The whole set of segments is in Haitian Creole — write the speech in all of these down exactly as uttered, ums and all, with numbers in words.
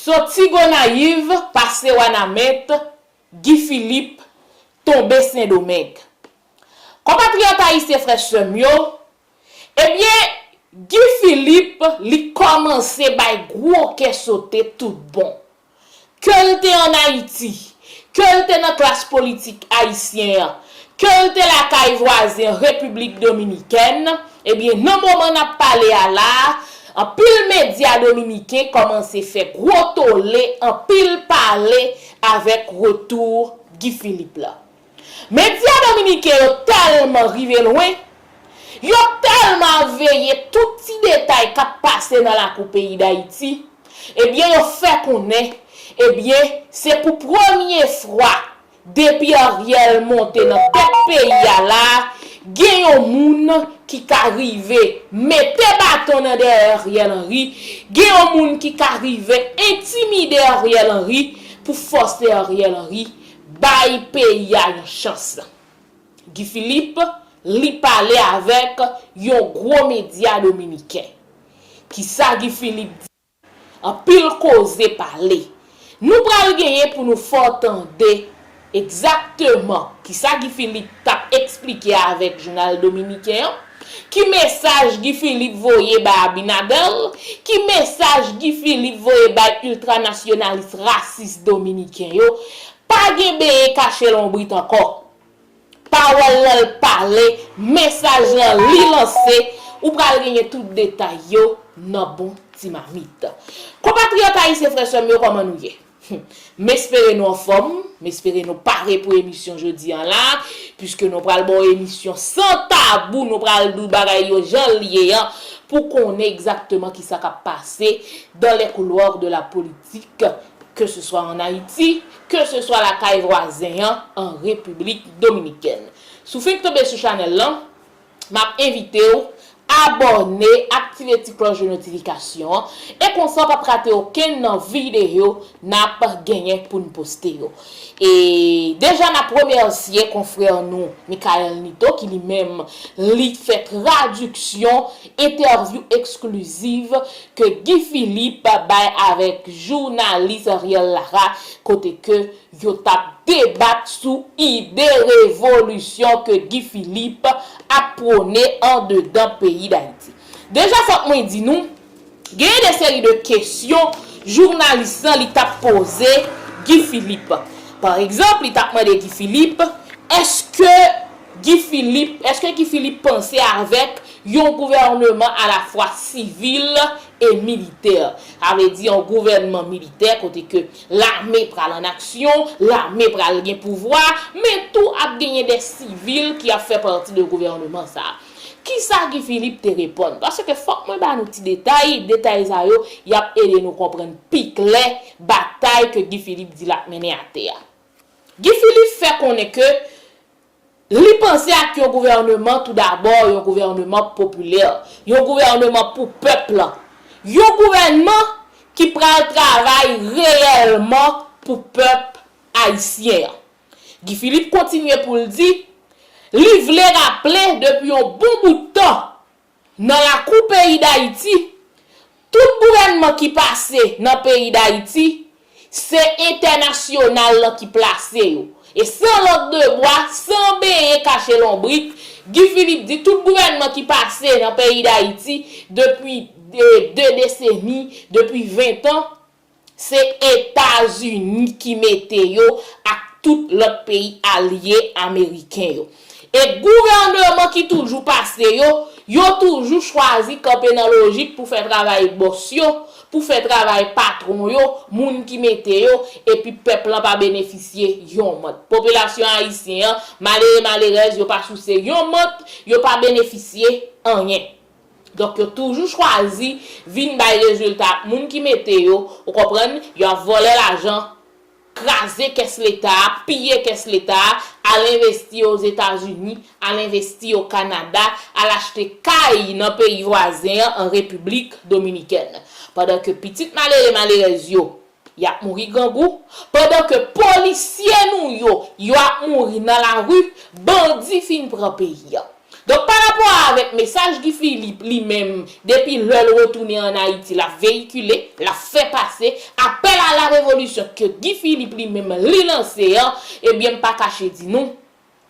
Soti Gonayiv, pase Wanament, Guy Philippe tonbe Sendomeng. Konpatriyòt ayisyen, frè sè m yo, ebyen, Guy Philippe, li kòmanse bay gwo kè sote tout bon. Ke l te ann Ayiti, ke l te nan klas politik ayisyen an, ke l te lakay vwazen Repiblik Dominikèn, ebyen, nan moman n ap pale a la a, anpil medya dominiken kòmanse fè gwo tole, anpil pale avèk retou Guy Philippe la. Medya dominiken yo tèlman rive lwen, yo tèlman ap veye tout ti detay k ap pase nan lakou peyi Dayiti, ebyen, yo fè konnen, ebyen, se pou premye fwa depi Ariel monte nan tèt peyi a la, gen yon moun ki ka rive mete baton nan dèyè Ariel Henry, gen yon moun ki ka rive entimide Ariel Henry pou fòse Ariel Henry bay peyi a yon chans. Guy Philippe, li pale avèk yon gwo medya dominiken. Kisa Guy Philippe di? Anpil koze pale. Nou pral genyen pou nou fè w tande egzakteman kisa Guy Philippe t ap eksplike avèk jounal dominiken an, ki mesaj Guy Philippe voye bay Abinader, ki mesaj Guy Philippe voye bay iltranasyonalis rasis dominiken yo. Pa gen benyen kache lonbrit ankò. Pawòl lan l pale, mesaj lan li lanse, ou pral genyen tout detay yo nan bon ti mamit. Konpatriyòt ayisyen, frè sè m yo, kòman nou ye? M espere nou anfòm, m espere nou pare pou emisyon jodi an la, piske nou pral ba w emisyon san tabou, nou pral di w bagay yo jan l ye an, pou konnen egzakteman kisa k ap pase dans les couloirs de la politique, ke se swa ann Ayiti, ke se swa lakay vwazen an, an Repiblik Dominikèn. Si w fenk tonbe sou chanèl lan, m ap envite w abòne, aktive ti klòch de notifikasyon an, e konsa w p ap rate okenn nan videyo n ap genyen pou n poste yo. E deja n ap remèsye konfrè nou Michael Nito ki li menm li fè tradiksyon entèvyou eksklizif ke Guy Philippe bay avèk jounalis Ariel Lara, kote ke yo t ap debat sou ide revolisyon ke Guy Philippe ap pwone andedan peyi Dayiti. Deja, fòk mwen di nou, genyen de seri de kesyon jounalis lan li t ap poze Guy Philippe. Pa egzanp, li t ap mande Guy Philippe, èske Guy Philippe, èske Guy Philippe panse avèk yon gouvèneman alafwa sivil e militè? Sa vle di yon gouvènman militè kote ke lame pral an aksyon, lame pral gen pouvwa, men tou ap genyen de sivil ki ap fè pati de gouvèneman sa a. Kisa Guy Philippe te reponn? Paske fòk mwen ba nou ti detay, detay sa yo, y ap ede nou konprann pi klè batay ke Guy Philippe di l ap mennen atè a. Guy Philippe fè konnen ke li panse ak yon gouvèneman, tou dabò, yon gouvèneman popilè, yon gouvèneman pou pèp lan, yon gouvèneman ki pral travay reyèlman pou pèp ayisyen an. Guy Philippe kontinye pou l di, li vle raple depi yon bon bout tan, nan lakou peyi Dayiti, tout gouvènman ki pase nan peyi Dayiti, se entènasyonal lan ki plase yo. E san lang de bwa, san benyen kache lonbrit, Guy Philippe di tout gouvènman ki pase nan peyi Dayiti depi de, de deseni, depi ven tan, se Etazini ki mete yo ak tout lòt peyi alye ameriken yo. E gouvèneman ki toujou pase yo, yo toujou chwazi kanpe nan lojik pou fè travay bòs yo, pou fè travay patwon yo, moun ki mete yo, epi pèp lan pa benefisye yon mant. Popilasyon ayisyen an, malere, malerèz, yo pa souse yon mant, yo pa benefisye anyen. Donk, yo toujou chwazi vin bay rezilta ak moun ki mete yo, ou konprann, yo ap vòlè lajan, kraze kès Leta a, piye kès Leta a, al envesti Ozetazini, al envesti o Kanada, al achte kay nan peyi vwazen an, an Repiblik Dominikèn. Pandan ke pitit malere, malerèz yo, y ap mouri grangou, pandan ke polisye nou yo, yo ap mouri nan lari, bandi fin pran peyi a. Donk, pa rapò avèk mesaj Guy Philippe li menm, depi lè l retounen ann Ayiti, l ap veyikile, l ap fè pase, apèl a la revolisyon ke Guy Philippe li menm li lanse an, ebyen, m pa kache di nou,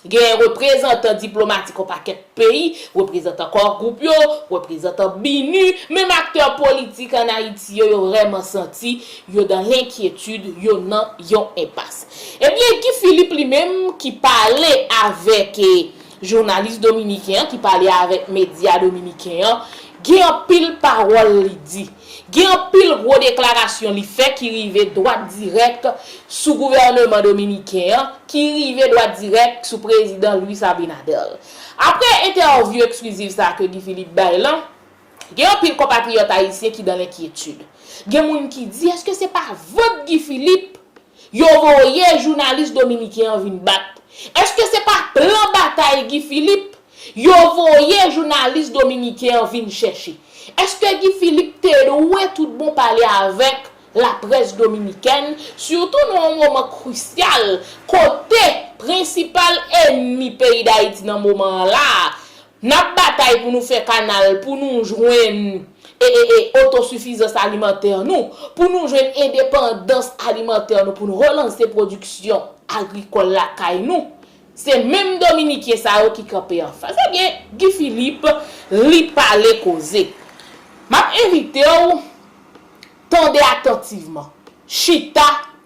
gen reprezantan diplomatik yon pakèt peyi, reprezantan Core Group yo, reprezantan BINUH, menm aktè politik ann Ayiti yo, yo vrèman santi yo dan lenkyetid, yo nan yon enpas. Ebyen, Guy Philippe li menm ki pale avèk, eh, jounalis dominiken an, ki pale avèk medya dominiken an, gen anpil pawòl li di. Gen anpil gwo deklarasyon li fè ki rive dwat dirèk sou gouvènman dominiken an, ki rive dwat dirèk sou prezidan Luis Abinader. Apre entèvyou eksklizif sa a ke Guy Philippe bay lan, gen anpil konpatriyòt ayisyen ki dan lenkyetid. Gen moun ki di, èske se pa vant Guy Philippe yo voye jounalis dominiken an vin bat? Èske se pa plan batay Guy Philippe yo voye jounalis dominiken an vin chèche? Èske Guy Philippe te dwe tout bon pale avèk laprès dominikèn, sitou nan yon moman krisyal kote prensipal ènmi peyi Dayiti nan moman an la a, n ap batay pou nou fè kanal, pou nou jwenn e, e, e, otosifizans alimantè nou, pou nou jwenn endepandans alimantè nou, pou nou relanse pwodiksyon agrikòl lakay nou. Se menm dominiken sa yo ki kanpe anfas. Ebyen, Guy Philippe, li pale koze. M ap envite w tande atantivman. Chita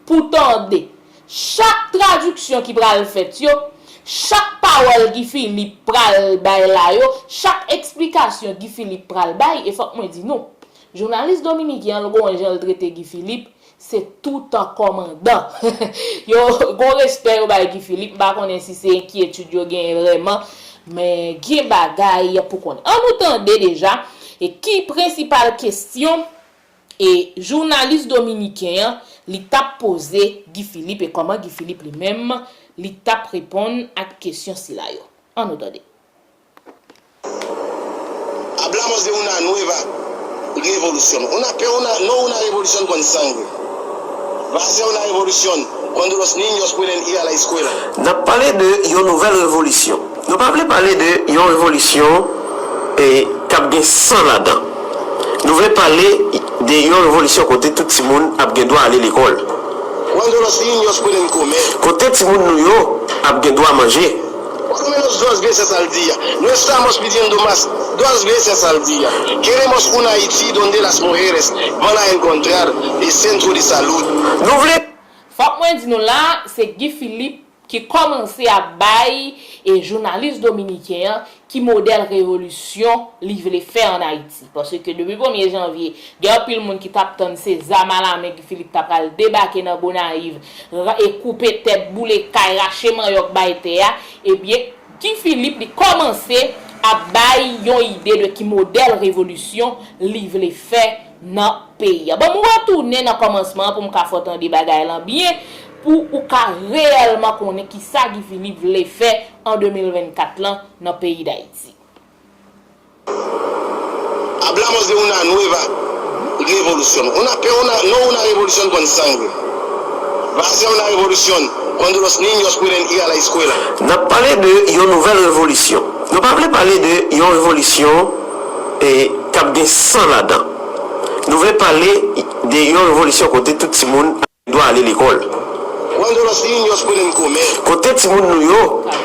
pou tande. Chak tradiksyon ki pral fèt yo, chak pawòl Guy Philippe pral bay la yo, chak eksplikasyon Guy Philippe pral bay, e fòk mwen di nou, jounalis dominiken an, gon jan l trete Guy Philippe, se tout an kòmandan. Yo, gon respè yo bay Guy Philippe, m pa konnen si se enkyetid yo genyen vrèman, men gen bagay pou konnen. Ann nou tande deja, e ki prensipal kesyon e jounalis dominiken an, li t ap poze Guy Philippe e kòman Guy Philippe li menm, li t ap reponn ak kesyon sila yo. Ann nou tande. Hablamos de una nueva revolución. Una, pero una, no una revolución con sangre. Va a ser una revolución cuando los niños pueden ir a la escuela. N ap pale de yon nouvèl revolisyon. Nou pa vle pale de yon revolisyon e k ap gen san ladan. Nou vle pale de yon revolisyon kote tout timoun ap gen dwa ale lekòl. Cuando los niños pueden comer. Kote timoun nou yo ap gen dwa manje. Por lo menos dos veces al día. No estamos pidiendo más. Dos veces al día. Queremos un Haití donde las mujeres van a encontrar el centro de salud. Nou vle. Fòk mwen di nou la, se Guy Philippe ki kòmanse ap bay e jounalis dominiken an ki modèl revolisyon li vle fè ann Ayiti. Paske depi premye janvye, gen anpil moun ki t ap tann se zam alamen Guy Philippe ta pral debake nan Gonayiv, ra- e koupe tèt, boule kay, rache manyòk bay tè a. Ebyen, Guy Philippe li kòmanse ap bay yon ide de ki modèl revolisyon li vle fè nan peyi a. Ban m retounen nan kòmansman an pou m ka fè w tande bagay lan byen, pou ou ka reyèlman konnen kisa Guy Philippe vle fè an de mil vennkat lan nan peyi Dayiti. Hablamos de una nueva revolución. Una, pero una, no una revolución con sangre. Va a ser una revolución cuando los niños pueden ir a la escuela. N ap pale de yon nouvèl revolisyon. Nou pa vle pale de yon revolisyon e k ap gen san ladan. Nou vle pale de yon revolisyon kote tout timoun ap gen dwa ale lekòl. Cuando los niños pueden comer. Kote timoun nou yo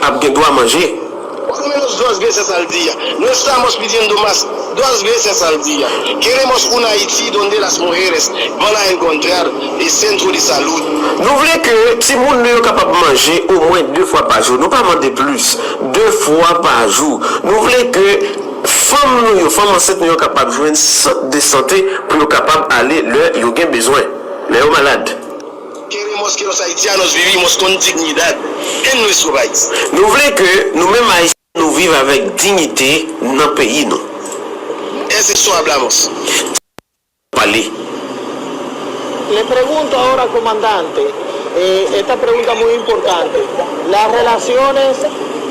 ap gen dwa manje. Por lo menos dos veces al día. No estamos pidiendo más. Dos veces al día. Queremos un Haití donde las mujeres van a encontrar el centro de salud. Nou vle ke timoun nou yo kapab manje omwen de fwa pa jou. Nou pa mande plis. De fwa pa jou. Nou vle ke fanm nou yo, fanm ansent nou yo kapab jwenn sant de sante pou yo kapab ale lè yo gen bezwen, lè yo malad. Queremos que los haitianos vivimos con dignidad en nuestro país. Nou vle ke nou menm Ayisyen nou viv avèk diyite nan peyi nou. Es eso hablamos. Pale. Le pregunto ahora al comandante eh, esta pregunta muy importante. Las relaciones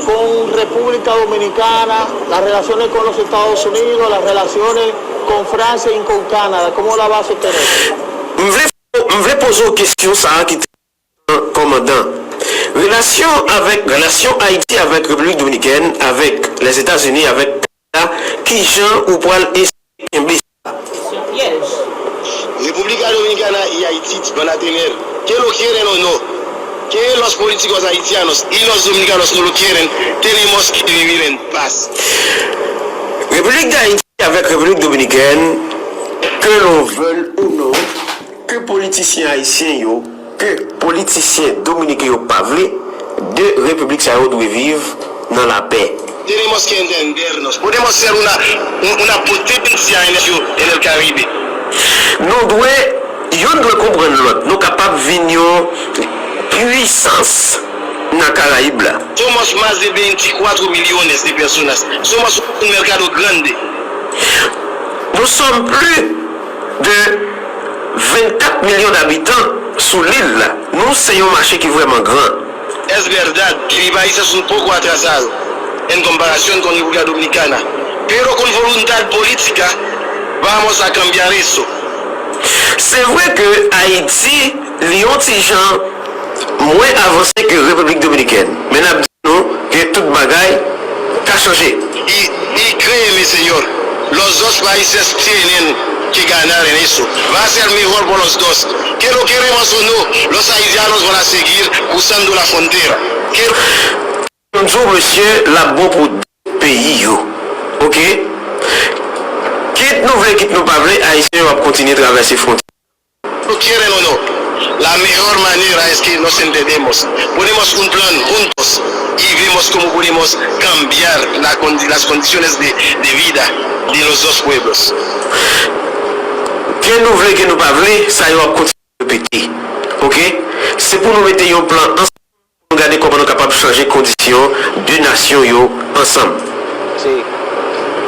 con República Dominicana, las relaciones con los Estados Unidos, las relaciones con Francia y con Canadá, ¿cómo la va a sostener? M vle, m vle poze w kesyon sa a ki te kòmandan. Relasyon avèk, relasyon Ayiti avèk Repiblik Dominikèn, avèk Lèzetazini, avèk Kanada, kijan ou pral eseye kenbe sa? República Dominicana y Haití van a tener, ¿qué lo quieren o no? ¿Qué los políticos haitianos y los dominicanos no lo quieren? Tenemos que vivir en paz. Repiblik Dayiti avèk Repiblik Dominikèn, ke l'on veuille ou non, ke politisyen ayisyen yo, ke politisyen dominiken yo pa vle, de repiblik sa yo dwe viv nan lapè. Tenemos que entendernos. Podemos ser una, un- una potencia en el, en el Caribe. Nou dwe, youn dwe konprann lòt. Nou kapab vin yon pwisans nan Karayib la. Somos más de veinticuatro millones de personas. Somos un mercado grande. Nous sommes plus de vingt-quatre millions d'habitants sou lil la. Nou se yon mache ki vrèman gran. Es verdad que mi país es un poco atrasado en comparación con República Dominicana, pero con voluntad política vamos a cambiar eso. Se vre ke Ayiti, li yon ti jan mwen avanse ke Repiblik Dominikèn, men n ap di nou ke tout bagay ka chanje. Y, y créeme, Señor, los dos países tienen que ganar en eso. Va a ser mejor por los dos. Que lo queremos o no, los haitianos van a seguir cruzando la frontera. Que M di w, mesye, l ap bon pou de peyi yo. Oke? Kit nou vle, kit nou pa vle, Ayisyen yo ap kontinye travèse fwontyè. Lo quieren o no, la mejor manera es que nos entendemos. Ponemos un plan juntos y vemos cómo podemos cambiar la condi- las condiciones de, de vida de los dos pueblos. Ke nou vle, ke nou pa vle, sa yo ap kontinye repete. Oke? Se pou nou mete yon plan ansanm. Gade kòman nou kapab chanje kondisyon de nasyon yo ansanm. Sí.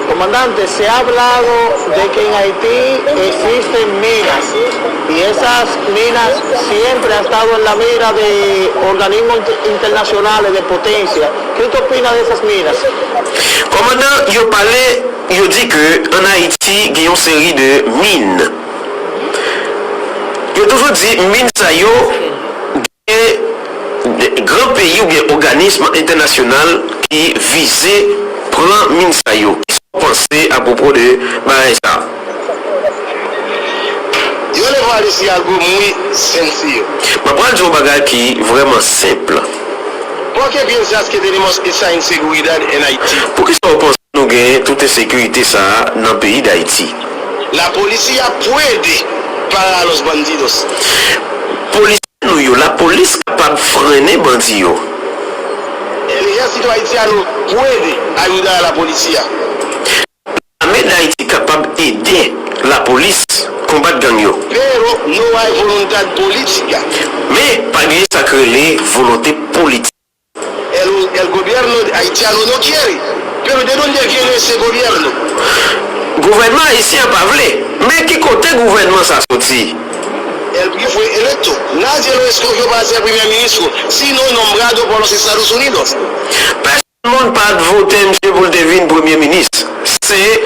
Comandante, se ha hablado de que en Haití existen minas y esas minas siempre han estado en la mira de organismos inter- internacionales, de potencia. ¿Qué usted opina de esas minas? Kòmandan, yo pale, yo di ke ann Ayiti gen yon seri de min. Yo toujou di min sa yo gen gran peyi oubyen òganism entènasyonal ki vize pran min sa yo. Kisa w panse apwopo de bagay sa a? Yo le voy a decir algo muy sencillo. Mwen pral di yon bagay ki vrèman senp. ¿Por qué piensas que tenemos esa inseguridad en Haití? Poukisa w panse nou gen tout ensekirite sa a nan peyi Dayiti? La policía puede parar a los bandidos. Polisye nou yo, lapolis kapab frennen bandi yo. El ejército haitiano puede ayudar a la policía. Lame Dayiti kapab ede lapolis konbat gang yo. Pero no hay voluntad política. Men, pa gen sa k rele volonte politik. El, el gobierno haitiano no quiere. Pero ¿de dónde viene ese gobierno? Gouvènman ayisyen an pa vle. Men ki kote gouvènman sa soti? El que fue electo. Nadie lo escogió para ser primer ministro, sino nombrado por los Estados Unidos. Pèsonn moun pa t vote misye pou l te vin premye minis. Se